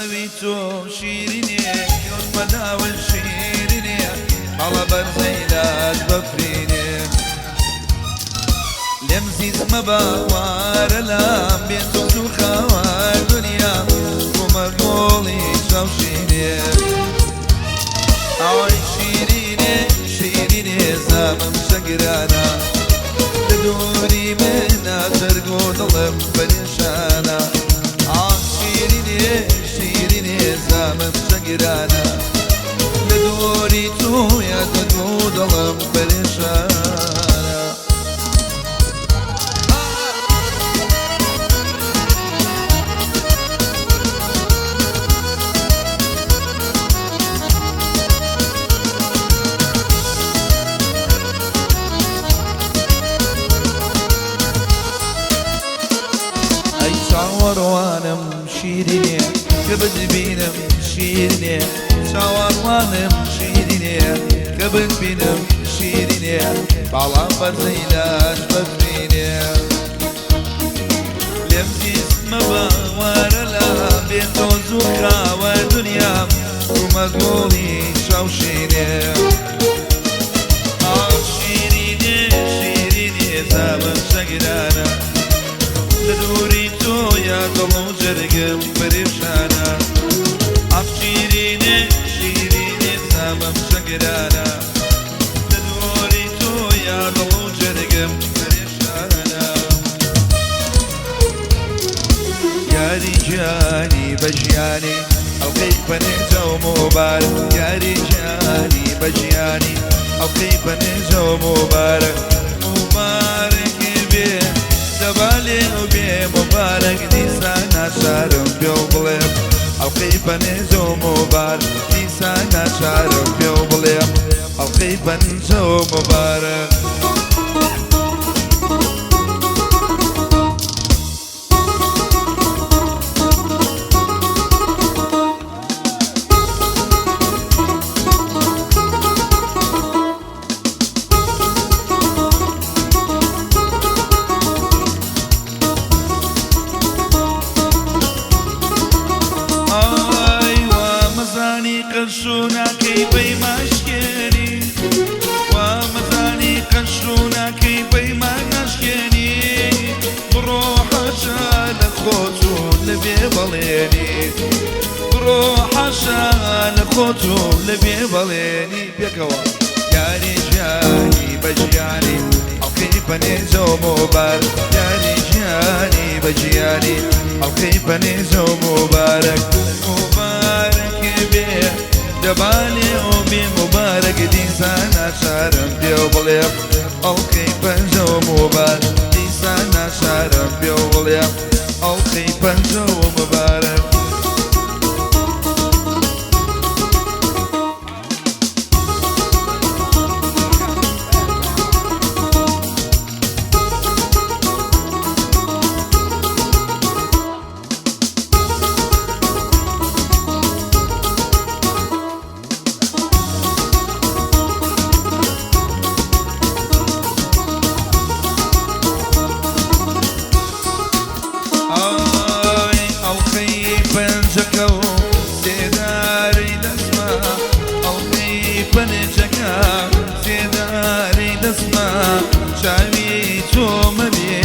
چاوی تۆ شیرینێ کەوتمە داوە شیرینێ باڵا بەرزەی لاش بەفرینێ لێم زیز مەبە وارە لام بێ تۆ زوو خاوار دنیا بوومە گۆڵی چاوشینێ ئاوای شیرینێ شیرینێ زامم شەگرانە لە دووری من ناجەرگ و دڵم پەرێشانە ئاخ شیرینێ شیرینێ زامم شەگرانە لە دووری تۆیا دەرگ و دڵم پەرێشانە. ئەی چاوەڕوانم شیرینێ کە بتبینم شیرینێ چاوەڕوانم شیرینێ کە بتبینم شیرینێ باڵام بەرزەی لاش بەفرینێ لێم زیز مەبە وارە لام بێ تۆ زوو خاوە دنیام بوومە گۆڵی چاوشینێ ئاخ شیرینێ شیرینێ زامم شەگرانە لە دووری تۆیا دڵ و جەرگم پەرێشانە ئاخ شیرینێ شیرینێ زامم شەگرانە لە دووری تۆیا دڵ و جەرگم پەرێشانە. یاری گیانی بە ژیانی ئەڵقەی پەنێجە و مۆبارک یاری گیانی بە ژیانی ئەڵقەی پەنێجە و مۆبارک مبارک بێ دەبالێ و بێ مبارک دیسان ناچارم پێ و بڵێم ئەڵقەی پەنێجە و مۆبارک دیسان ناچارم پێ و بڵێم ئەڵقەی پەنجە و مبارک. ئای وا مەزانی قەشوو ناکەی پەیماشکێنی وا مەزانی قەشوو ناکەی پەیمان ناشکێنی بڕۆ حەشا لە خۆت و لەبێ بەڵێنی بڕۆ حەشا لە خۆت و لەبێ بەڵێنی پێکەوە یاری ژیانی بە ژیانی ئەڵقەی پەنێجە و مۆبارک یاری ژیانی بە ژیانی ئەڵقەی پەنێجە و مۆبارک مبارک بێ دەبالێ و بێ مبارک دیسان ناچارم پێ و بڵێم ئەڵقەی پەنجە و مۆبارک دیسان ناچارم پێ و بڵێم ئەڵقەی پەنجە و مبارک. ئای ئەڵقەی پەنجەکە و سێدارەی دەستما ئەڵقەی پەنجەکە سێدارەی دەستما چاوی تۆ مەبێ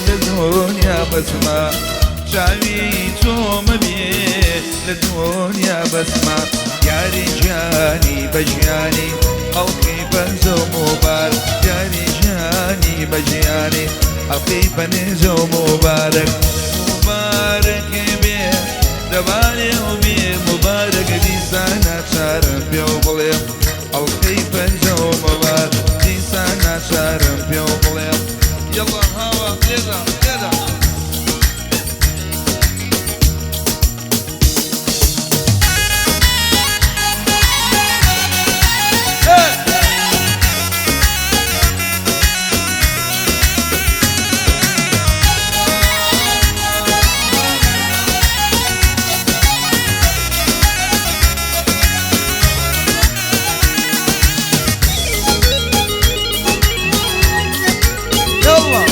لە دنیا بەسما چاوی تۆ مەبێ لە دنیا بەسما یاری ژیانی بە ژیانی ئەڵقەی پەنجە و مۆبارک یاری ژیانی بە ژیانی ئەڵقەی پەنجە و مۆبارک مبارک بێ دەبالێ و بێ مبارک دیسان ناچارم پێ و بڵێم ئەڵقەی پەنجە و مبارک دیسان ناچارم پێ و بڵێم یەڵا هاوا لێدا لێدا. يلا.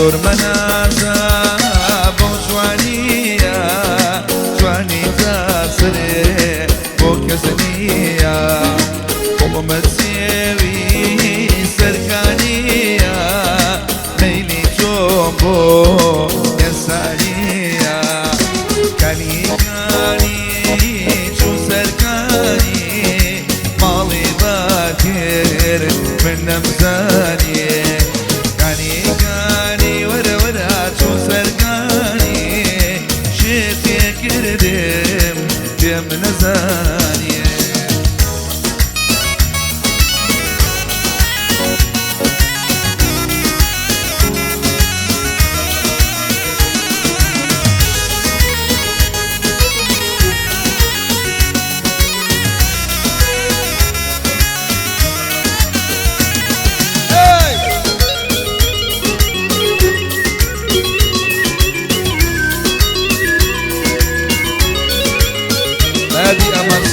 زۆر مەنازە بۆ جوانییە جوانی تاسرێ بۆ کەس نییە قوڵمە سێوی سەرکانییە مەیلی تۆم بۆ ئێسانییە کانی کانی چوو سەرکانی ماڵی باکر من نەمزانیێ کانی کانی وەرە وەرە چوو سەرکانی شێتێ کردم پێم نەزانیێ.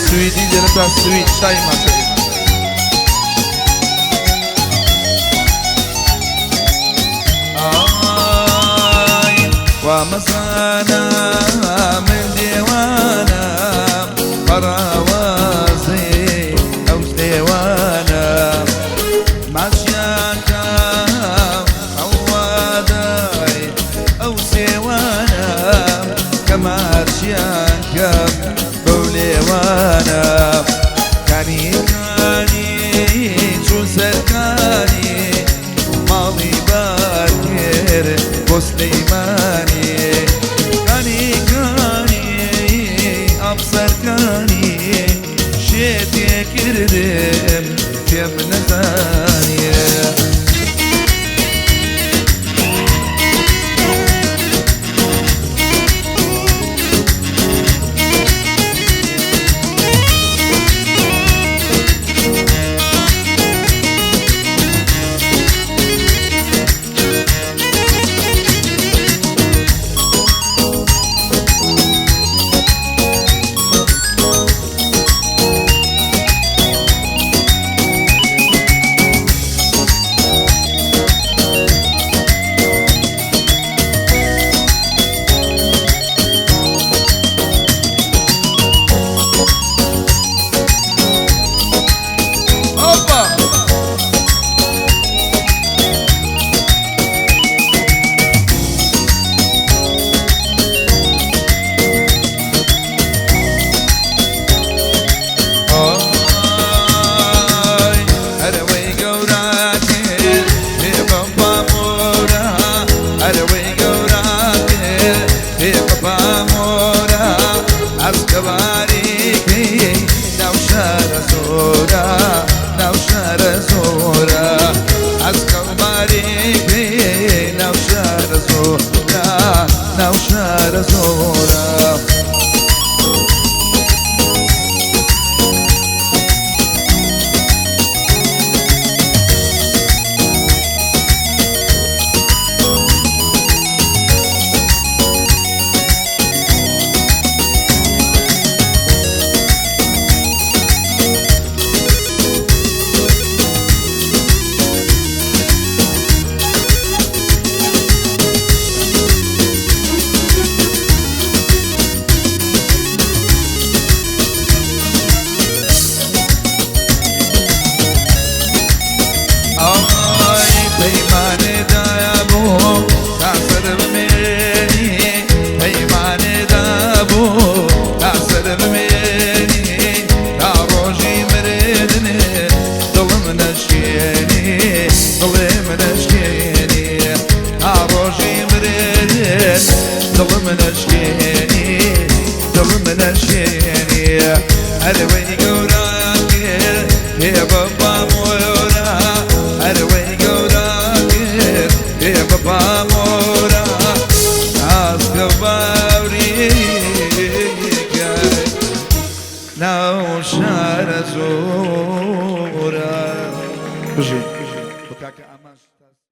سویدی دەرەتا سوید شای ماچەکە. ئای وا مەزانە من دێوانە پەڕاوازێ ئەو دێوانە ماچیانکەم ئەوادای ئەو سێوانە کە ماچیانکەم بەو لێوانە کانی کانی چوو سەرکانی ماڵی بارکرد بۆ سلەیمانی کانی کانی ئەم سەرکانی شێتێ کردم پێم نەزانیێ. دڵم نەشکێنی دڵم نەشکێنی هەرەوەی.